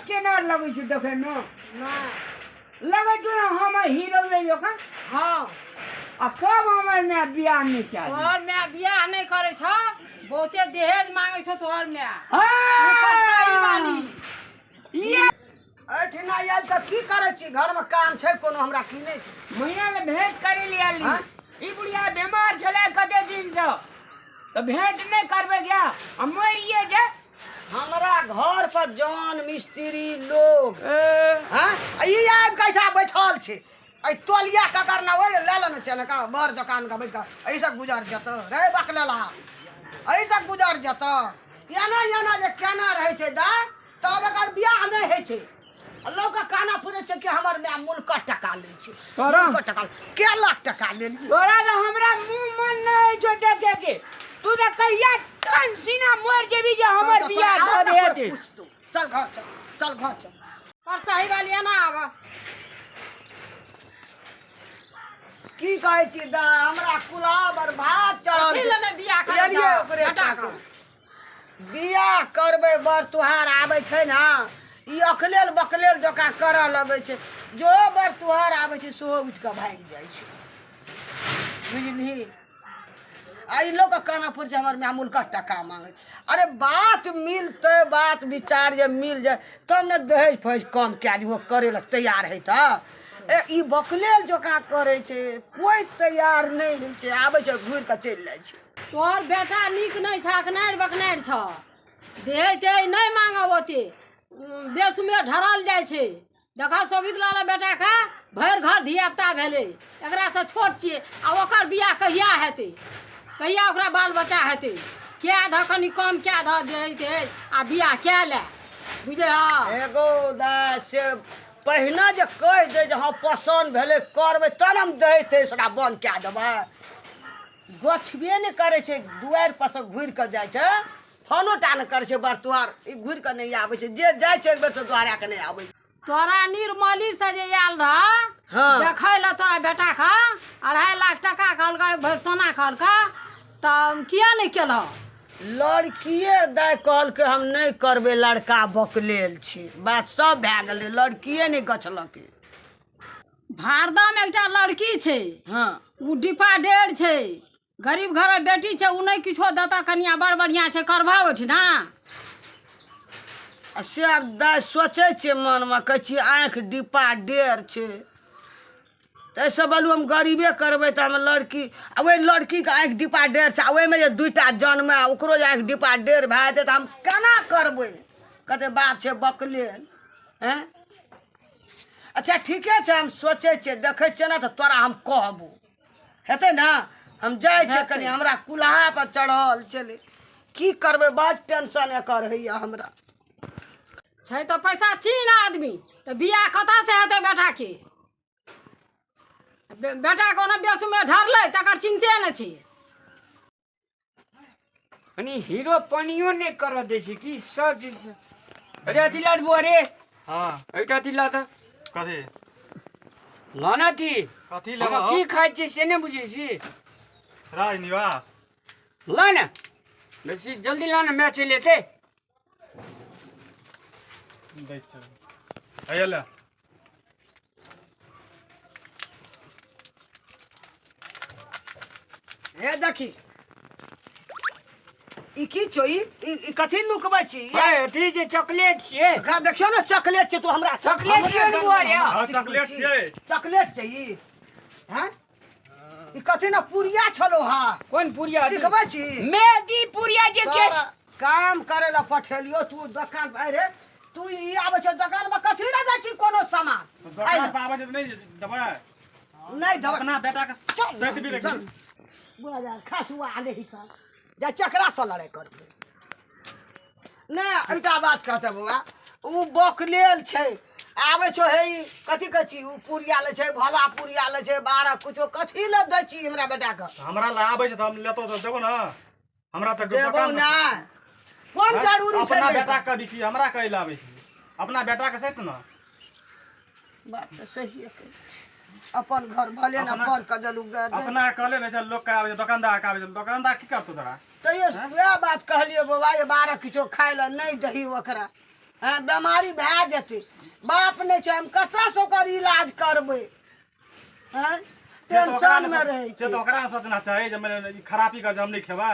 Standard लगै छौ देखै मे? नहि। लगै छौ ने हम हीरो जकाँ? हँ। आ तब हमर माय बियाह नहि कए। तोहर माय बियाह नहि करै छौ, बहुते दहेज मांगै छौ तोहर माय। हँ। ऊपर सही वाली। ये एहिठिना आबि कऽ की करै छी? घरमे काम छै कोनो हमरा की नहि छै? महीना ले भेंट करै ले आयल। आँय? ई बुढ़िया बीमार छलै कते दिनसँ, तऽ भेंट नहि करबै गया आ मरिए जे। हमरा घर पर जन मिस्त्री लोग हँ, आ ई आबि कऽ ऐसा बैठल छै। एहि तोलिया ककर ना ओहि लए लेने छै ने का बड़ जकान का बैठ कऽ एहिसँ गुजर जेतौ रे बकलेला, एहिसँ गुजर जेतौ। एना एना जे केना रहै छै दाय, तब एकर बियाह नहि होइ छै। आ लोकके काना फुरै छै कि हमर माय मुल्कक टका लै छै। तोरा? मुल्कक टका के लाख टका लेलियै? तोरा तऽ हमरा मुँह मन नहि होइ छौ देखे के। तू तऽ कहिया टन सीना मरि जेबी जे हमर तब तऽ बियाह तोरा भऽ आब ने कोइ हेतै। पूछतौ। चल घर चल, चल घर चल। पर सही वाली एना आब। की कहै छी दा, हमरा कुलाब और भात चढ़ल कथी छै। लए नहि बियाह करै एलियै छौ? ओकरे बेटा टाके। के। बियाह करबै, बर तुहार आबै छै ने, ई अकलेल बकलेल जकाँ करऽ लगै छै। जो बर तुहार आबै छै सेहो उठि कऽ भागि जाइ छै, बुझलिही? आ ई लोकके काना पर छै हमर माय मुल्कक टका मांगै। अरे बात मिलतै, बात विचार जे मिल जाय तब ने दहेज फहेज कम कए दिहो, करै लए तैयार हइ तऽ। ए ई बकलेल जकाँ करै छै, कोइ तैयार नहि होइ छै, आबै छै घुरि कऽ चलि जाइ छै। तोहर बेटा नीक नहि छ, अकनारि बकनारि छ। दहेज तेहेज नहि मांगब, ओते बेसुमे ढरल जाइ छै। देखऽ, शोभित लाल बेटाके भरि घर धियापुता भेलै, एकरासँ छोट छियै। आ ओकर बियाह कहिया हेतै? कहिया ओकरा बाल बच्चा हेतै? कए दह, कनि कम कए दह दहेज तेहेज आ बियाह कए ले, बुझलियै? एगो दाय से पहिने जे कहि दे जे हँ पसन्द भेलै करबै, तब हम दहेज तेहेज सबटा बन्द कए देबै। गछबे नहि करै छै, दुआरि पर से घुरि कऽ जाइ छै, फोनो टा नहि करै छै बरतुआर। ई घुरि कऽ नहि आबै छै, जे जाइ छै एक बेर से दोहरा कऽ नहि आबै छै। तोरा निर्मली से जे आयल रह हँ। देखै लए तोरा बेटाके, 2.5 लाख टका कहलकै, एक भरि सोना कहलकै, तऽ किया नहि केलह? लड़किए दाय कहलकै हम नहि करबै, लड़का बकलेल छै। बात सब भए गेलै, लड़किए नहि गछलकै। भारदामे एकटा लड़की छै। हँ। ओ डिपा डेढ़ छै, गरीब घरक बेटी छै, ओ नहि किछो देतऽ, कनिया बड़ बढ़िआँ छै, करबह ओहिठिना? आ से आब दाय सोचै छियै मनमे, कहै छियै आँखि डिपा डेढ़ छै, ताहिसँ बलू हम गरीबे करबै तऽ हम लड़की आ ओहि लड़कीके आँखि डिपा डेढ़ छै, आ ओहिमे जे दूटा जन्मे आ ओकरो जे आँखि डिपा डेढ़ भए जेतै तऽ हम केना करबै? कहतै बाप छै बकलेल। आँय, अच्छा ठीके छै, हम सोचै छियै, देखै छियै ने तऽ तोरा हम कहबो, हेतै ने? हम जाइ छियै कनि, हमरा कुल्हा पर चढ़ल छलै, की करबै, बड टेंशन एकर होइए हमरा। छै तऽ पैसा चीन आदमी, तऽ बियाह कतऽसँ हेतै बेटाके? बेटा कोनो बेसुमे ढरलै तकर चिन्ते नहि छै। कनि हीरो पानियो नहि करऽ दै छै की सब चीज। अरे अथी ला बुआ रे। हाँ। एकटा अथी ला तऽ। कथी? ला ना अथी। कथी हम लेबह? की खाइ छियै से नहि बुझै छी? राजनिवास। ला ने बेसी, जल्दी ला ने, मैच चलि एतै। दै चल, हैया ले। हे देखी, ई की छौ? ई ई ई कथी नुकबै छी? ए, अथी जे चॉकलेट छियै। एकरा देखियौ ने, चॉकलेट छै। तू हमरा चॉकलेट हमरे छियै ने बुआ रे? हाँ, चॉकलेट छियै। चॉकलेट छै ई? हैं, ई कथी ने पुरिया छलो हा? कोन पुरिया? सिखबै छी? मेहदी पुरिया जे के तोरा काम करे ला पठेलियो तू दोकान पर। अरे तू ई आबै छै दोकान पर, कथी ला जाइ छी कोनो सामान खाइ दोकान ला? पर आबै छै तऽ नहि देबै? नहि देबै। अपना बेटा के चल। सैत भी चल रखी। बुआ जा खसुआ ले ही कर जा, चकरा से लड़ाइ करबै नहि। एकटा बात कहते बौआ, ओ बकलेल छै, आबै छौ हे ई कथी कहै छी, ओ पुरिया लै छै, भोला पुरिया लै छै, बारह कुछो कथी लए दै छी हमरा बेटाके? हमरा लए आबै छै तऽ हम लेतो तऽ देबो ने, हमरा तऽ देबौ दोकान ने, कोन जरूरी छै अपना दैके? बेटा के भी की हमरा कहै लए आबै छी? अपना बेटा के सहित ने। बात तऽ सहिए कहै छी, अपन घर भले ने अपना- पर के देलू गर्दन। अपना कहले नहि छै, लोक के आबै छै, दोकानदार के आबै छै, दोकानदार की करतौ तोरा? तैयो वएह बात कहलियै बौआ, जे बारह किछो खाय लए नहि दही ओकरा। हँ, बेमारी भए जेतै, बाप नहि छै, हम कतऽसँ ओकर इलाज करबै? हँ, से तऽ ओकरा टेंशनमे रहै से तऽ छै। ओकरा ने सोचना चाही जे मानि ई खराबी के जे हम नहि खेबै।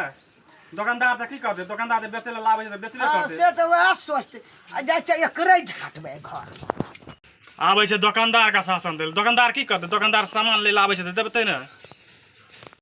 दोकानदार तऽ की करतै? दोकानदार तऽ बेचै लए लाबै छै तऽ बेचबे करतै। से तऽ वएह सोचतै आ जाइ छै एकरे झाँटबै घर। आबै छै दोकानदार के शासन दै। दोकानदार की करतै? दोकानदार सामान ले आबै छै तऽ देतै ने।